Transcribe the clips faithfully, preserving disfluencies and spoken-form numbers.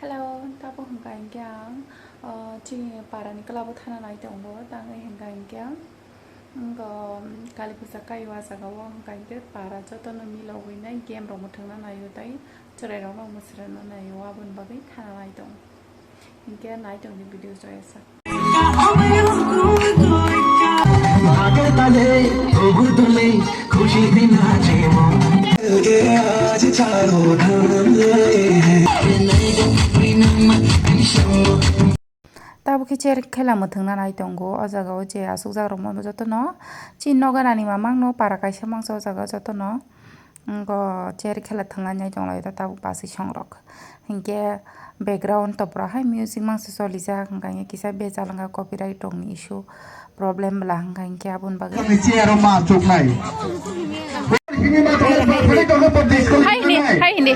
Hello, tabuk hwnkha hinkhe ang, o, chini parani club-o thana nai tongo, tangwi hwnkha hinkhe ang, wngkha, Kali puja kai o, ah jaga o hwnkha hinkhe para jotono milogwi nai game rok mwthangna nai o tei chwrai rok no mwswrwngna nai o, aboni bagwi thana nai tongo. Hinkhe nai tongdi video joya sak. Tabuk khe cher khela mwthangna nai tongo o jaga o, je aswk jak rok mano jotono chini nogo nani mamang no para kaisa mangsa o jaga o jotono. Wngkha cher khela thwngna nai tonglaio ta tabuk bwswi songrok. Hinkhe background topra hai music mangsa cholijak, hwnkha hinkhe kisa bejal wngkha copyright rokni issue problem bwla, hwnkha hinkhe aboni bagwi. Ani chair o ma chuknai. Hai hindi, hai hindi.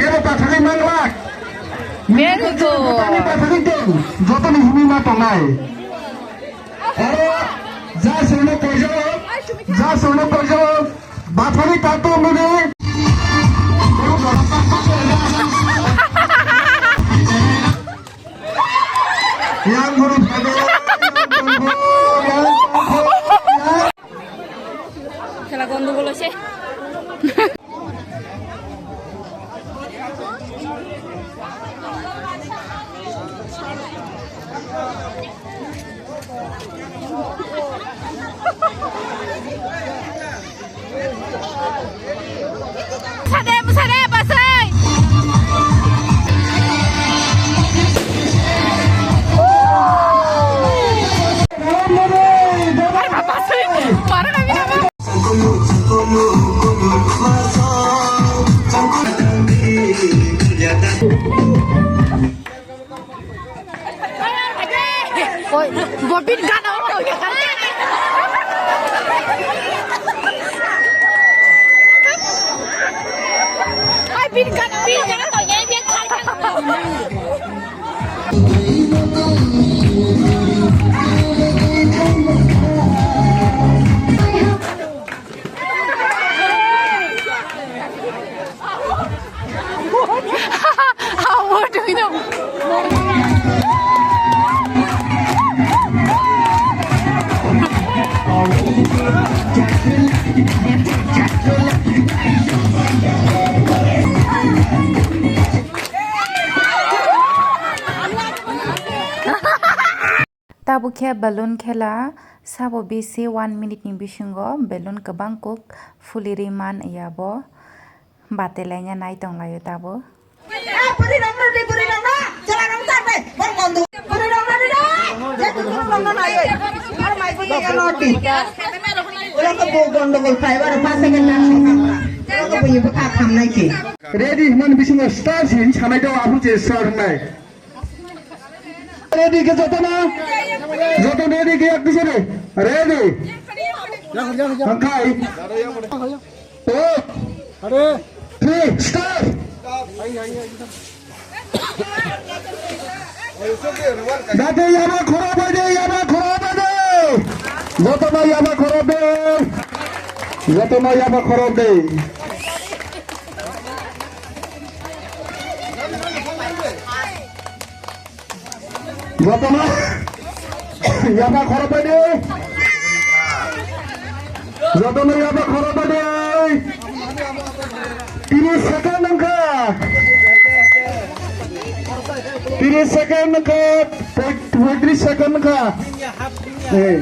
Very good. Joto ni himi ma tongnai. Oro ja sono koijo, ja sono koijo. Bathari tato mini. Yang guru phago, yang guru, yang guru, yang. Khela gondogol se. Sade, sade, basai. Ai, basai. Mara kami nama. Oi, bo bin gana o. Ai, bin gana, bin gana to, ya, ya, khai, khai. Tabuk khe balloon khela, sabo bisi one minute ni bisingo balloon kwbang kuk phulirwi man ya bo, batelaina nai tonglaio tabuk. Eh, bwrwi rok no di, bwrwi rok no, chwla rok tar bai, bor kondo. Bwrwi rok no di da, je tu bwrwi rok no nai oi. Ar mai bo ya no di. Oro ko bo gondogol khai, oro pa second na khai. Oro ko bo ye bwkha khamnai ki. Ready hwnmani bisingo star sin sanai do, aphuru je star hwnmai. Ready khe jotono? Jotono ready khe yak bisene? Ready? Hangkai. Two, three, start. Dati yaba khorok bai de, yaba khorok bai de. Jotono yaba khorok de. Jotono yaba khorok de. Jotono yaba khorok bai de. Jotono yaba khorok bai de. Tiris second wngkha. Tiris second wngkha. Poit-, poitris second wngkha. Eh,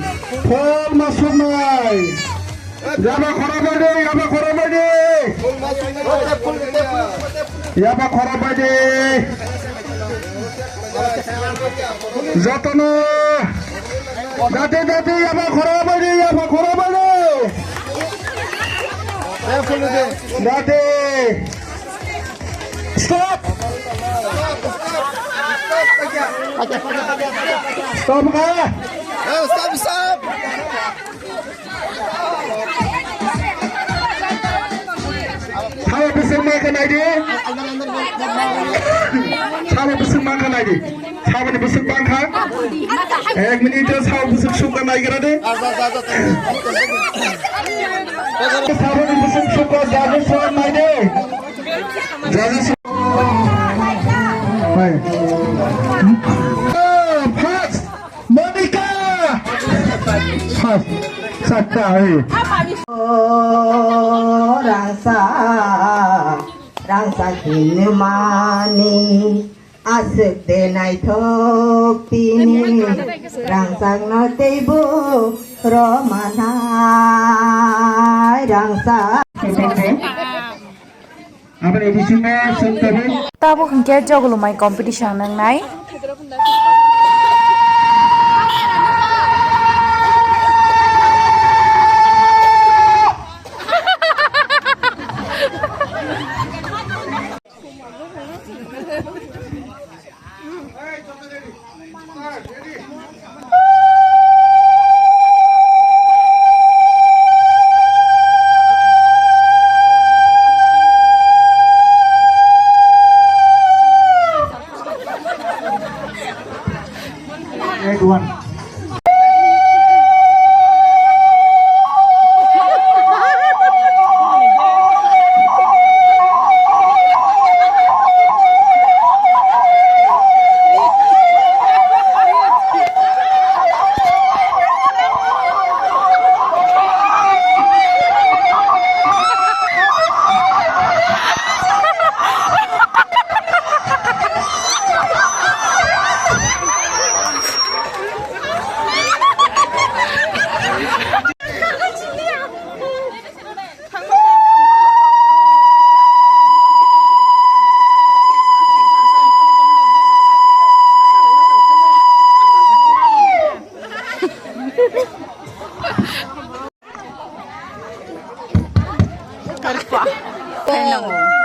four masuk nai. Yaba khorok bai de, yaba khorok bai de. Yaba khorok bai de. Jotono. Dati, dati, yaba khorok bai de, yaba khorok bai de. Dati. Stop. Stop ka? Stop, stop. Sabo bwswk ma kha nai di. Sabo bwswk ma kha nai di. Saboni bwswk bang kha. Ek minute o sabo bwswk suk kha nai gra di. Saboni bwswk suk kha, judges sir nai di. Judges sir. Hai. Oh, first, Monica! First, sakta, hey. O rangsa, rangsa hinmani, aswk de naithok tini, rangchakno teibo romanai rangsa. Aboni bisingo song tabuk. Tabuk hwnkhe jogolomai competition wngnai. Eight one.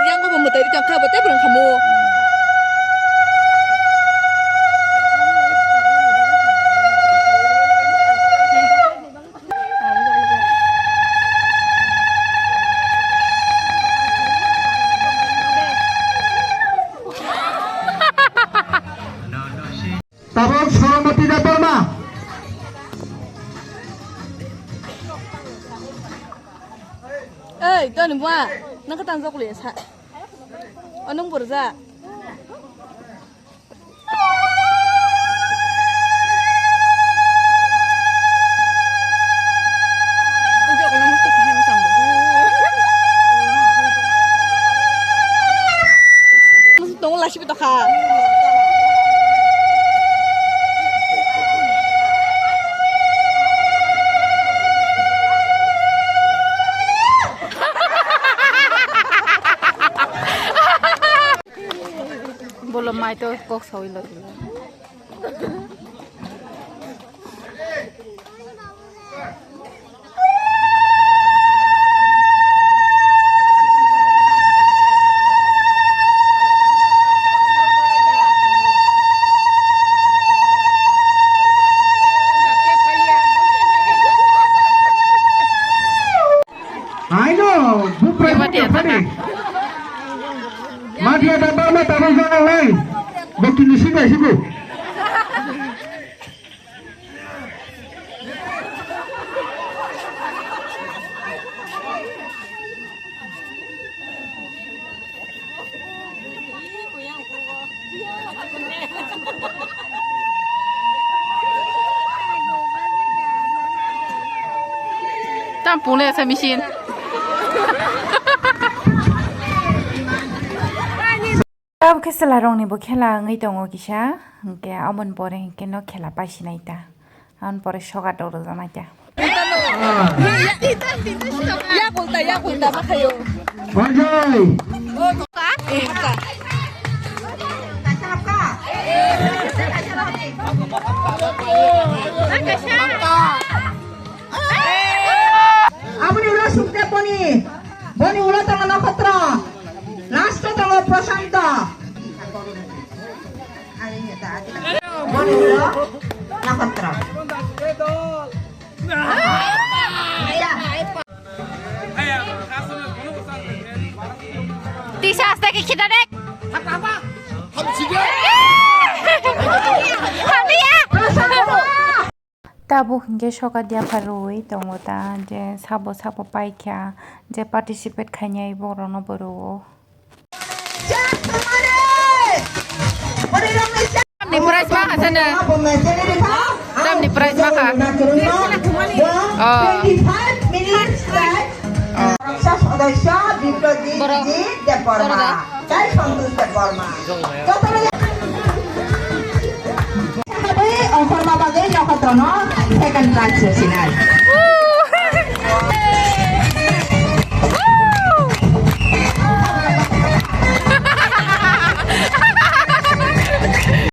Yang ko bo mwtai ri tong kha, bo tei bwrwng khamu. Tabuk Soromati Debbarma. Ei, toni bua, nang ka tangjak liya sa. O nung burja. Tongo lasi bito kha. Bolo mai to kok sawi lo. Aino, buprai Madia buprai. Madia Debbarma tabuk jana lai. Bokini sida sibu. Tam pune sa machine. Tabuk khe chwlarokni bo khela wngwi tongo kisa, hinkhe aboni pore hinkhe no khela paisinai ta, aboni pore sogat rok rwjaknai ta. Ya kulta, ya kulta, ma khayo. Bonjoi. Aboni ulo Sukdev boni, boni ulo tongo Nokhotra, last o tongo Prasanta. Boni ulo Nokhotra. Tisa asta ke khita dek. Hamya. Tabuk hinkhe sokat yapha rwui tongo ta, je sabo sabo paikha, je participate khainai borokno bo rwo. Ni pura Tamni prize ma kha? Oh. Twenty-five minutes time. Sodosyo Biplojit Borok, Jit Debbarma, borok da? Tai Santosh Debbarma. Jotono Ongkhorma bagwi Nokhotrono second prize rwsinai.